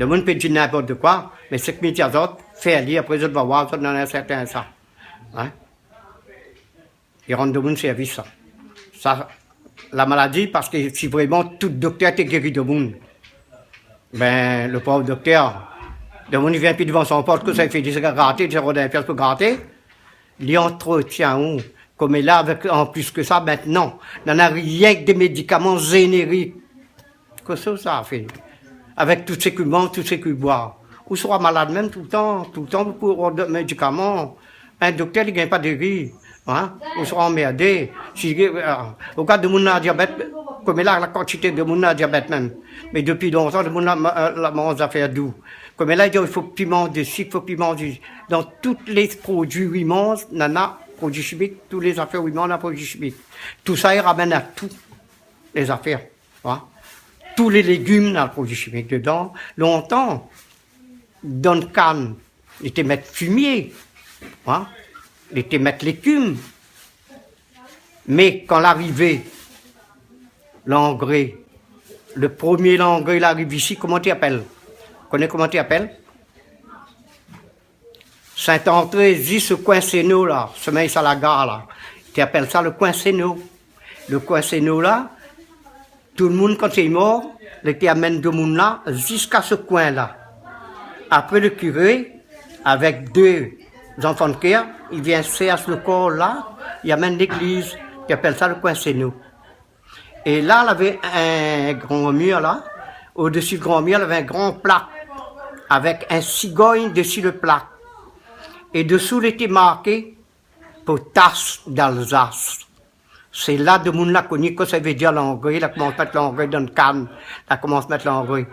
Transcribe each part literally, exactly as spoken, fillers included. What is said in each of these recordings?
Demoun i pé dir ninport koi, mé sak mi di azot, fé ali, apré zot va oir, zot néna in sèrtin sa. Hein? I rann demoun sèrvis, sa. Sa, la maladi, parske si vréman tout doktèr té géri demoun, bin, lo pov doktèr, demoun i vien pi dovan son port, kosa i fé, li sa graté, li sa rod in piès pou graté, li antretien ou. Koméla, avèk, an plis ke sa, mintnan, nana rienk dé médikaman zénérik. Kosa sa fé? Avèk tout sak i manz, tout sak i boir. Ou sra malad mèm toultan, toultan pou rod médikaman. In doktèr, li gingn pa dèri, hein? Ou sra anmèrdé. Si, euh, ou gard demoun na diabèt, koméla, la kantité demoun na diabèt mèm. Mé dopi lontan, demoun la, euh, la manz zafèr dou. Koméla, i di, i fo pi manz de sik, fo pi manz de, dan tout lé produi ou i manz, nana produi shimik, tout lé zafèr ou i manz, nana produi shimik. Tousa i ramèn a tout lé zafèr. Hein? Tout lé légim na produi shimik dedan. Lontan, dann kann, li té mèt fimié, hein? Li té mèt lékim. Mé kan la arivé langré, lo promié langré la ariv isi, koman té apèl? Koné koman té apèl? Sint-André, zis lo koin Séno la, somin Salagar la, té apèl sa lo koin Séno. Lo koin Séno la, tout demoun, kan sé mor, li té amenn demoun la ziska se koin la. Apré, lo kiré, avèk dé zanfan d'kèr, i vien sèrsh lo kor la, i amenn légliz, té apèl sa lo koin Séno. É la, lavé in gran mir la. Odsi lo gran mir, lavé in gran plak avèk in sigogn dsi lo plak. É dsou, lété marké Potas d'Alzas. Sé la demoun la koni kosa i vé dir langré, la komans mèt langré dann kann, la komans mèt langré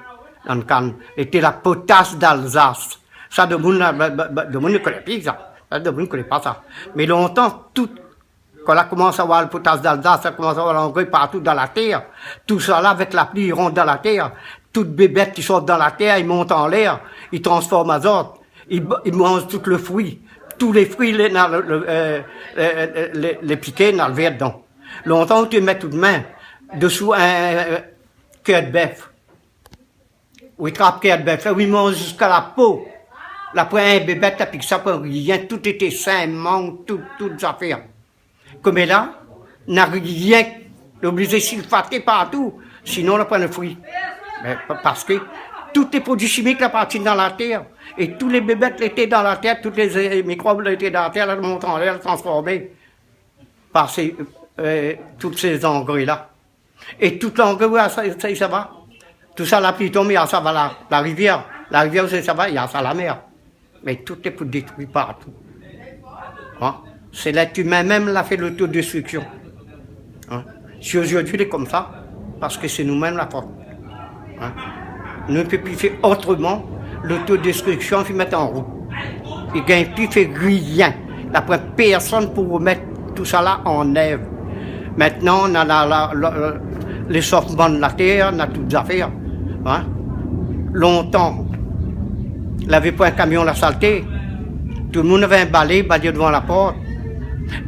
dann kann. Lété la Potas d'Alzas. Sa demoun la, ba, ba, ba, demoun i koné pi sa. Sa demoun i koné pa sa. Mé lontan, tout Kan la komans avoir lo Potas d'Alzas, la komans avoir langré partou dan la tèr. Tousala, avèk la pli, i rant dan la tèr. Tout bébèt ki sort dan la tèr, i mont anlèr, i transform azot, i b-, i manz tout lo frui. Tout lé frui, lé, na lo, lo, euh, euh, euh, lé, lé piké, na lo vèr dedan. Lontan, ou té mèt out min dsou in, in, in kèr d'bèf. Ou i trap kèr d'bèf la, ou i manz ziska la po. La pran in bébèt, la pik sa, pran rien, tout lété sin, mang, tout, tout zafèr. Koméla, na rienk, lé oblizé silfaté partou, sinon la pran lo frui. Mé pa-, parske tout lé produi shimik la parti dan la tèr, é tout lé bébèt lété dan la tèr, tout lé, euh, mikròb lété dan la tèr, la mont anlèr, la transformé par sé, euh, tout sé zangré la. É tout langré, ousa sa, sa, sa va? Tousala, la pli i tonm, ousa sa va la, la rivièr? La rivièr, ousa sa va? Ousa sa la mèr. Mé tout lé pou détrui partou. Hein? Sé lèt imin mèm la fé lotodestriksion. Hein? Si ozordi lé komsa, parske sé nou mèm la fot. Hein? Nou pé pi fé otroman, lotodestriksion fine mèt an rout. I gingn pi fé rien. La pran pèrsone pou romèt tousala an èv. Mintnan, na la, la, la, la, léshofman la tèr, na tout zafèr. Hein? Lontan, lavé poin kamion la salté. Tout demoun lavé in balé, balé dovan la port.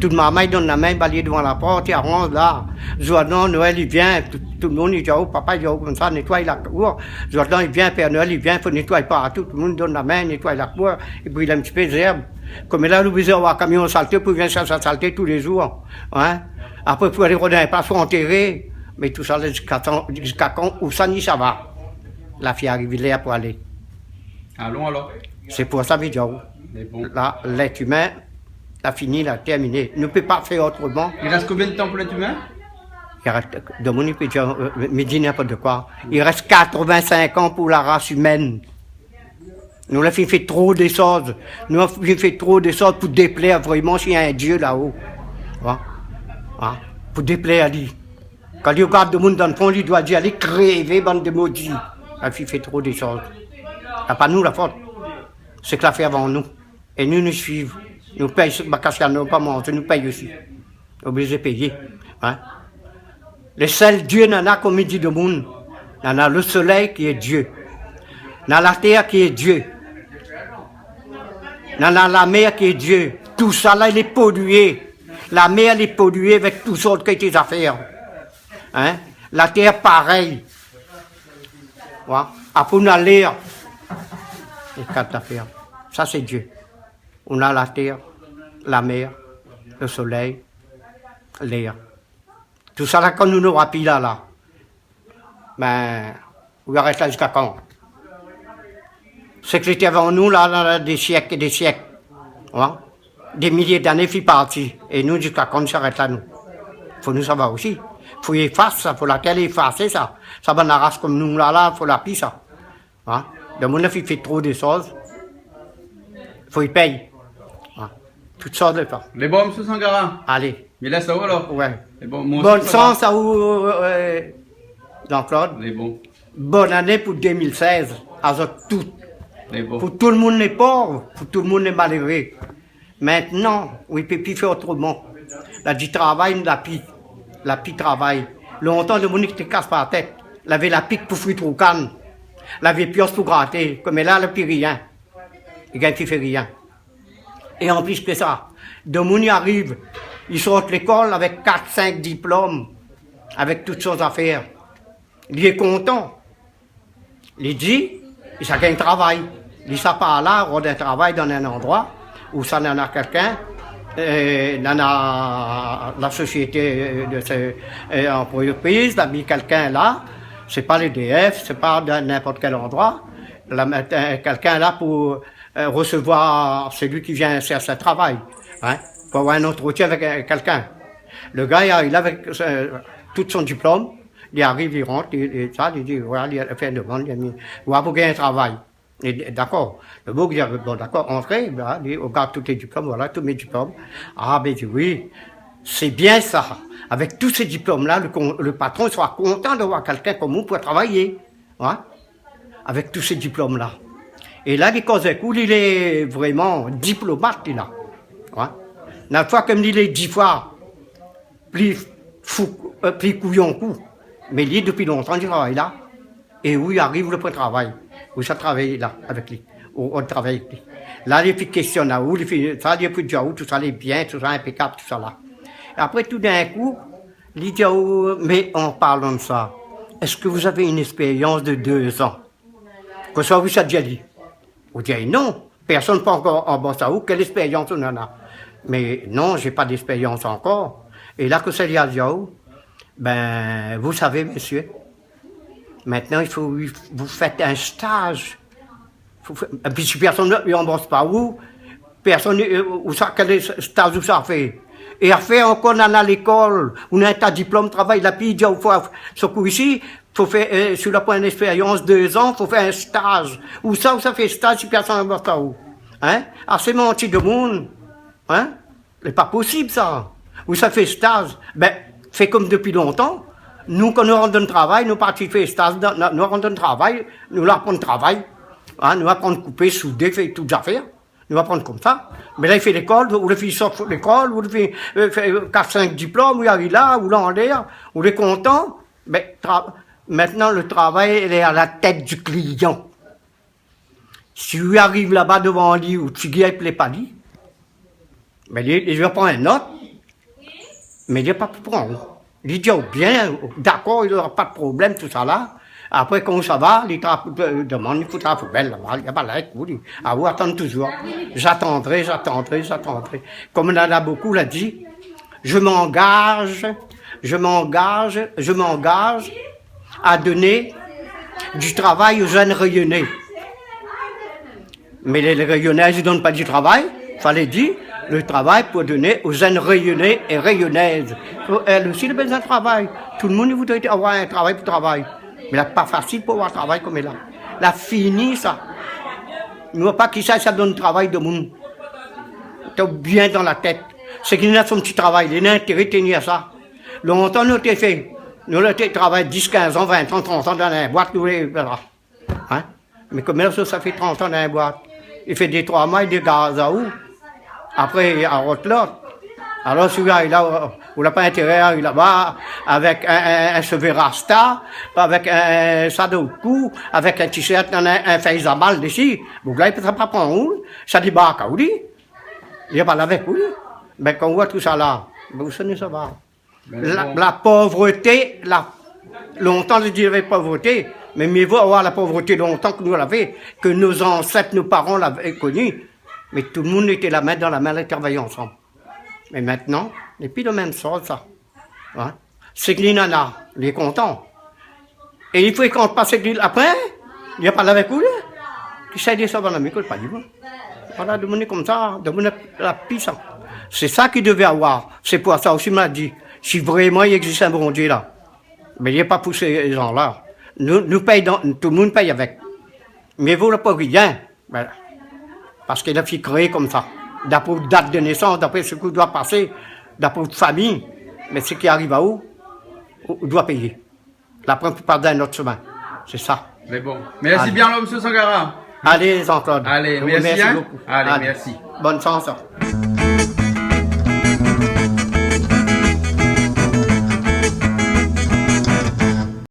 Tout marmay i donn la min, balé dovan la port, i aranz la. Zour la, Noèl i vien, tout, tout demoun i di, "Oh, papa," i di, "oh, komsa, nétoiy la kour." Zour la, i vien, Pèr Noèl i vien, fo nétoiy partou. Tout demoun i donn la min, nétoiy la kour, i bril in ti pé zèrb. Koméla, lé oblizé avoir kamion salté pou vien shèrsh la salté tou lé zour. Hein? Apré, pou alé rod in plas pou antéré. Mé tousala, ziska tan, ziska kan, ousa ni sa va? La fine ariv lèr pou alé. Alon alor. Sé pou sa mi di aou. Mé bon. La, lèt imin, la fini, la tèrminé. Nou pé pa fé otroman. I rès konbien d'tan pou lèt imin? I rès, demoun i pé dir, euh, mi di ninport koi. I rès katrovin-sink an pou la ras imèn. Nou la fine fé tro de shoz. Nou la fine fé tro de shoz pou déplèr vréman si in Dié laho. Hein? Hein? Pou déplèr ali. Kan li rogard demoun dan lo fon, li doi dir, "Alé krévé, bann de modi." La fine fé tro de shoz. Sé pa nou la fot. Sak la fé avan nou. É nou, nou suiv. Nou pèy sak bakasyan la pa manzé, nou pèy osi. Oblizé péyé. Hein? Lo sèl Dié nana, kom i di demoun, nana lo solèy ki lé Dié. Nana la tèr ki lé Dié. Nana la mèr ki lé Dié. Tousala lé polié. La mèr lé polié avèk tout sort kalité zafèr. Hein? La tèr parèy. Wa. Apré, nana lèr. é kat zafèr. Sa sé Dié. Nou na la tèr, la mèr, lo solèy, lèr. Tousala, kan nou nora pi la, la, bin, ou arèt la ziska kan ? Sak lété avan nou la, la, la, dé sièk é dé sièk, in ? Dé milié d'ané fine parti. É nou, ziska kan nou sa arèt la, nou ? Fo nou sava osi. Fo i éfas sa, fo la tèr i éfas sa. Sa bann ras konm nou la, la, fo la pi sa. In ? Demoun la fine fé tro de shoz. Fo i pèy. In ? Tout shoz de pa. Lé bon, mésyé Sangara. Alé. Mi lès aou alor. Oué. Lé bon, moin osi, sa va. Bone shans aou, eu, Jean-Claude. Lé bon. Bone ané pou dé mil sèz, azot tout. Lé bon. Pou tout lo moun lé pov, pou tout lo moun lé maléré. Mintnan, ou i pé pi fé otroman. La di travay, la pi, la pi travay. Lontan, demoun té kas pa la tèt. Lavé la pik pou fouy trou kann. Lavé pios pou graté. Koméla, la pi rien. I gingn pi fé rien. É an plis ke sa, demoun i ariv, i sort lékol avèk kat, sink diplom, avèk tout sort zafèr. Li lé kontan. Li di, li sa gingn travay. Li sa par la, rod in travay dan in landroi ousa néna kèlkin, eu, néna la sosiété de se, eu, antrepriz, la mi kèlkin la, sé pa l'E D F, sé pa dan ninport kèl landroi, la mèt, eu, kèlkin la pou, eu, resevoir sélui ki vien shèrsh in travay, in, pou avoir in antretien avèk, eu, kèlkin. Lo gars, li ariv la avèk, eu, tout son diplom, li ariv, li rant, li, li, sa, li di, voilà, li fé in demann, li la mi, voilà pou gingn in travay. É, dakor. Lo boug i di, bon, dakor, antré, bin, li gard tout lé diplom, voilà, tout mé diplom. Ah, bin, di, oui, sé bien sa. Avèk tout sé diplom la, lo kon-, lo patron sra kontan d'avoir kèlkin konm ou pou travay, in, avèk tout sé diplom la. É la, li koz èk ou, li lé vréman diplomat, li la. In ? Na foi konm li lé di foi pli fou, eu, pli kouyon k'ou. Mé li, dopi lontan, li travay la. É ou i ariv lo poin travay. Ou sa travay la, avèk li. Ou, ou travay avèk li. La, li fine késtyone aou, li fine, sa, li fine di aou, tousa lé bien, tousa inpékab, tousala. É apré, toudinkou, li di aou, mais en parlant de ça, est-ce que vous avez une expérience de deux ans ? Konmsa, ou sa di ali. Ou di, non, pèrsone pa ankor anbos aou, kèl éspérians ou néna ? Mais non, j'ai pas d'expérience encore. É la, konmsa li di aou, ben, vous savez, monsieur, maintenant, il faut, vous faites un stage. Fo fé, épi si pèrsone i anbos pa ou, pèrsone, eu, ou sa, kèl stage ou sa fé ? É afèr ankor, nana lékol, ou néna in ta diplom, travay, la pi di aou, fo, sak ou isi, fo fé, eu, si ou la pran in éspérians dé zan, fo fé in staj. Ousa, ou sa fé staj si pèrsone i anbos pa ou ? In ? Asé manti demoun. In ? Lé pa posib, sa. Ou sa fé staj. Ben, fé konm dopi lontan. Nou, kan nou rant dan travay, nou parti fé staj, dan, dan, nou rant dan travay, nou la aprann travay. In, nou aprann koupé, soudé, fé tout zafèr. Nou aprann konmsa. Mé la, i fé lékol, ou la fine sort lékol, ou la fine, eu, fé, eu, kat, sink diplom, ou i ariv la, ou la anlèr, ou lé kontan. Mé tra-, maintenant, le travail, il est à la tête du client. Si ou ariv laba dovan li, out figir i plé pa li, mé li, li va pran in not, mé li pa pou pran ou. Li di aou bien, dakor, i nora pa de problèm, tousala. Apré, kan ou sava, li trap, eu, demann, li fout la poubèl laba, li va pa la èk ou, li. A ou atann touzour. J'attendrai, j'attendrai, j'attendrai. Konm nana bonpé la di, je m'engage, je m'engage, je m'engage à donner du travail aux jeunes Réunionnais. Mé lé, lé Réunionnais i donn pa di travay. Falé di, le travail pour donner aux jeunes Réunionnais et Réunionnaises. Fo, èl osi, lé bézoin travay. Tout demoun i voudré avoir in travay pou travay. Mé la pa fasil pou avoir travay konm la. La fini sa. Nou oi pa kisa sa donn travay demoun. Té bien dan la tèt. Sak i néna son ti travay, li néna intéré tenir sa. Lontan nou té fé, nou té travay dis, kinz an, vin an, trant an dan in boit, nou lé, voilà. In ? Mé konm sa, sa fé trant an dan in boit. I fé dé, troi moi, i dégaz aou. Apré, i arot lot. Alor, si ou ariv la, ou la pa intéré ariv laba avèk in, in, in shové rasta, avèk in, in, sa dan out kou, avèk in t-shirt, in, in, in fèy zamal dési. Boug la, i pé sa pa pran ou, sa débark aou, li. Li va parl avèk ou, li. Ben, kan ou oi tousala, ben, ousa nou sava ? Ben, la, bon. La povrété, la, lontan, i di lavé povrété, Mé myé vo avoir la povrété lontan ke nou lavé, ke nout zansèt, nout paran lavé koni. Mé tout domoun lété la min dan la min, la travay ansanm. Mé mintnan, lé pi lo mèm shoz, sa. Hein ? Sak li néna, li lé kontan. É li frékant pa sak li, apré, li la parl avèk ou, li. Kisa i di sa, bann ami, koz pa di, moin. Voilà, domoun lé konmsa, domoun la, la pis, hein. Sé sa ki devé avoir. Sé pou sa osi, ma di, si vréman i égzis in Bondié la, mé li la pa pou sé zan-la. Nou, nou pèy dan, tout domoun pèy avèk. Myé vo la pa rien. Voilà. Parske la fine kréé konmsa. Dapré out dat de nésans, dapré sak ou doi pasé, dapré out fami, mé sak i ariv aou, ou, ou doi péyé. Apré, ou pé pa dan in ot shomin. Sé sa. Mé bon. Mèrsi bien, mésyé Sangara. Alé, Jean-Claude. Alé, mèrsi, hein. Bonne chance.